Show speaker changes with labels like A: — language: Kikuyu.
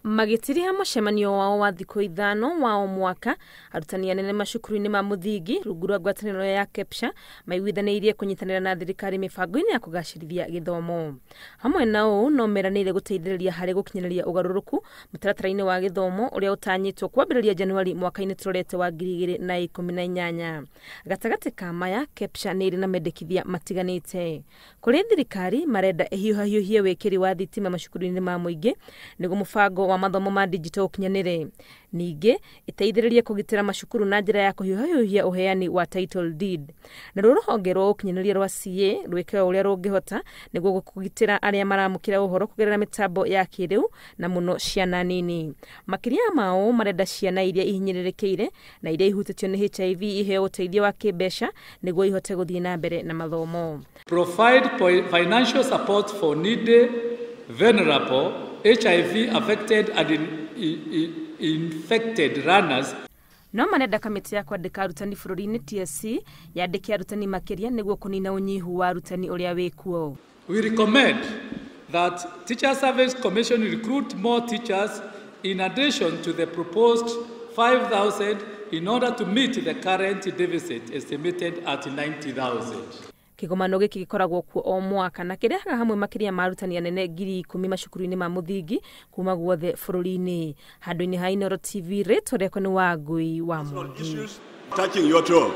A: Magĩtiriha mũcemanio wao wa thikũ 5 wa o mwaka, arutani anene macukuru-inĩ ma mũthingi rungu rwa ngwatanĩro ya KEPSHA maiguithanĩirie kũnyitanĩra na thirikari mĩbango-inĩ ya kũgacĩrithia gĩthomo. Hamwe na ũũ, no meranĩire gũteithĩrĩria harĩ gũkinyanĩria ũgarũrũku mũtaratara-inĩ wa gĩthomo ũrĩa ũtanyĩtwo kwambĩrĩria Januari mwaka-inĩ tũrorete wa 2018. Gatagatĩ ka maya, KEPSHA nĩ ĩrĩ na mendekithia matiganĩte. Kũrĩ thirikari marenda ĩhiũhahiũhie wĩkĩri wa thitima macukuru-inĩ ma mũingĩ nĩguo mũbango wa mathomo ma digital ũkinyanĩre. Ningĩ ĩteithĩrĩrie kũgitĩra macukuru na njĩra ya kũhiũhahiũhia ũheani wa title deed. Naruo rũhonge rwa ũkinyanĩria rwa CA rwĩke o ũrĩa rũngĩhota nĩguo kũgitĩra arĩa maramũkĩra ũhoro kũgerera mĩtambo ya kĩrĩu na mũno ciana nini. Makĩria ma ũũ, marenda ciana iria ihinyĩrĩrĩkĩire na iria ihutĩtio nĩ HIV iheo ũteithio wa kĩmbeca nĩguo ihote gũthiĩ na mbere na mathomo.
B: Provide financial support for needy, vulnerable, HIV affected and infected learners.
A: No marenda kamĩtĩ ya kwandĩka arutani bũrũri-inĩ TSC yandĩke arutani makĩria nĩguo kũnina ũnyihu wa arutani ũrĩa wĩkuo.
B: We recommend that Teacher Service Commission recruit more teachers in addition to the proposed 5,000 in order to meet the current deficit estimated at 90,000.
A: Kĩgomano gĩkĩ gĩkoragwo kuo o mwaka na kĩrehaga hamwe makĩria ma arutani anene 10,000 macukuru-inĩ ma mũthingi kuma guothe bũrũri-inĩ. Handũ-inĩ ha Inooro TV, rĩtwa rĩakwa nĩ Wangui wa Mwangi.
C: Touching your toe.